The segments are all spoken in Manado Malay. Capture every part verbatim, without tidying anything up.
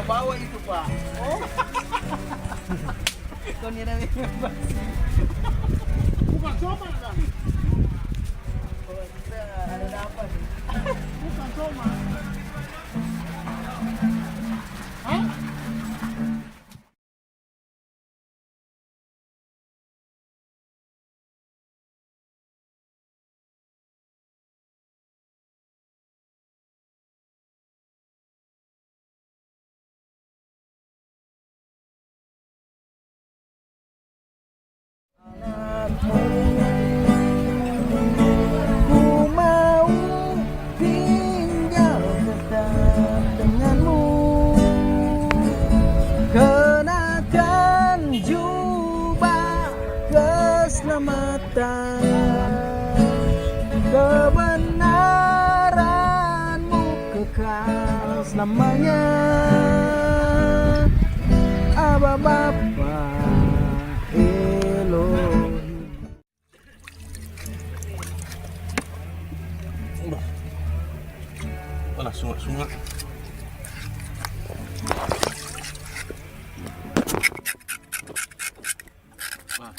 Bawa itu, Pak. Oh. Kau ni ada memang. Bukan somar, kan? Oh, kira ada apa nih? Bukan somar. Hah? Ku mau tinggal tetap denganmu, kenakan jubah keselamatan, kebenaranmu kekal selamanya. Abba Bapa Elohim. Alah, sungak-sungak. Nah.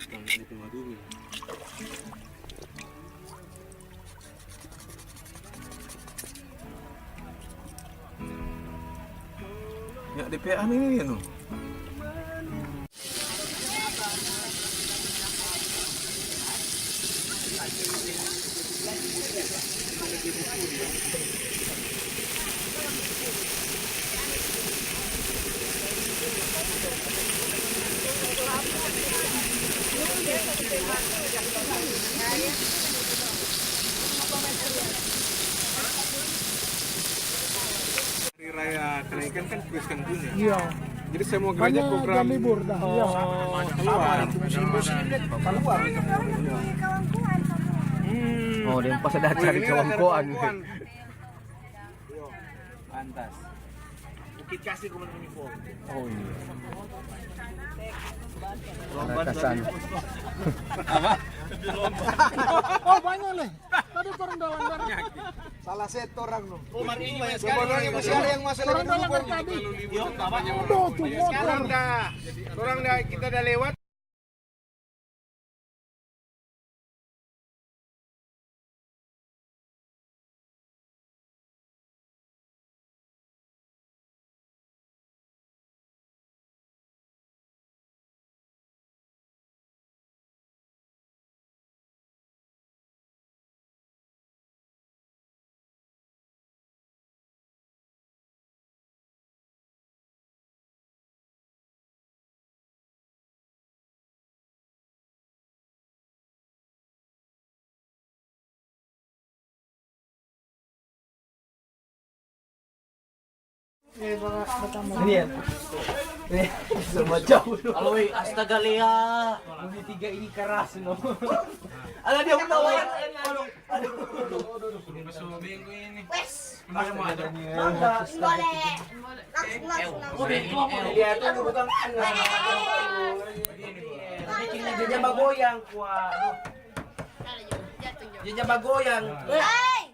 Kita lihat di tengah dulu. Ya, D P A ini ya, no. Hari raya kenaikan kan tuliskan dunia. Iya. Jadi semua gereja banyak program jam libur dah, iya. Oh, keluar. Keluar. Hmm. Oh, dia pas ada cari kawan-kawan. Pantas. Bukit Kasih Komandan Uniform. Oh, iya. Rakasan. Apa? Oh, banyak nih. Tadi orang dalam barang. Salah set orang no. Oh, hari ini banyak sekali. Sebenarnya masih ada yang masih lewat dulu, Bang. Tadi. Yo, apa? Aduh, tuh motor. Sekarang dah. Orang dah, kita dah lewat. Ini ya. Eh, sama jauh. Halo, weh, astaga, Lea. Lebih tiga ini keras, no. Ada dia ketawa. Aduh, aduh, aduh, aduh, aduh. Wes. Boleh. Langsung, langsung, langsung. Dia tuh bukan. Jaja bagoyang, kuat. Jaja bagoyang. Hei!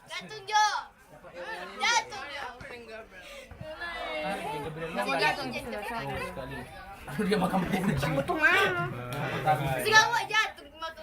Jatuh, Jo. Jatuh, Jo. Mau jatuh, jatuh. Aduh, dia makan pun. Betul, Mang. Sigang gua jatuh, jatuh.